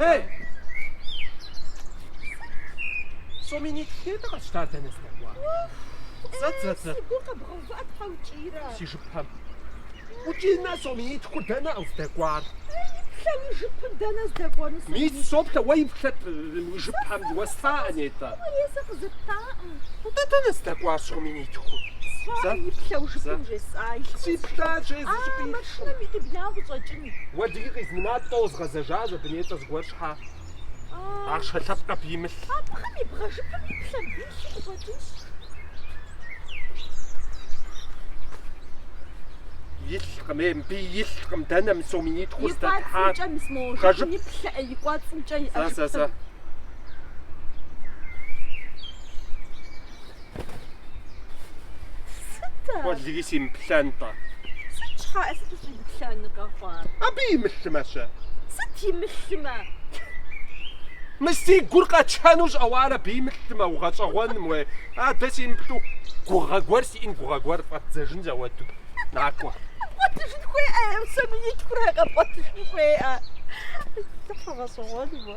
Эй! Сом минитху нетӏэ къэсщтар дэнэ здэкӏуар? Зэт, зэт, зэт. Си гур къэбгъэувыӏэт, щхьэ укӏийрэ? Си жыпхэм. Укӏиймэ, сом минитхур дэнэ здэкӏуар? Иплъэ уи жыпым дэнэ здэкӏуэну сом Мис соплъэ, уэ иплъэт уи жыпхэм уэстаӏэ нетӏэ. Уэ сэ къызэптаӏым. Нтӏэ дэнэ здэкӏуар сом минитхур? Сщӏаӏым, иплъэ уи жыпым жесӏа. Сиплъащ, зы щӏыпӏи А, машинэм и къибнауэ къыщӏэкӏын. Уэлэхьи къизмына тӏэу згъэзэжащ абы нетӏэ зыгуэр щхьэ. Ахъшэ лъэпкъ абы имылъ. Абыхэм и бгъэ жыпым иплъэ абы илъу къыщӏэкӏынщ. Илъкъым, ей, мыбы илъкъым, дэнэ мы сом минитхур И здэпхьар? кӏуэцӏымкӏэ, мис мо Бгъэ жыпым жып. иплъэ, и кӏуэцӏымкӏэ иӏэ Зэ, зэ, зэ. жыпым. Сыт ар? Уэлэхьи симыплъэн-тӏэ. Сыт щхьэ, сыт ущӏимыплъэныр къэхъуар? Абы имылъмэ-щэ? Сыт имылъмэ? Мы си гур къэчэну щӏэуар абы имылъмэ, угъэщӏэгъуэным уей. Адэ симыплъу гугъэ гуэр сиӏэн гугъэ гуэр фӏэддзэжын зэуэду. Накӏуэ. Къэбгъуэтыжын хуейӏэ, сом минитхурэ къэбгъуэтыжын хуейӏэ. Сыт гъэщӏэгъуэн уэ?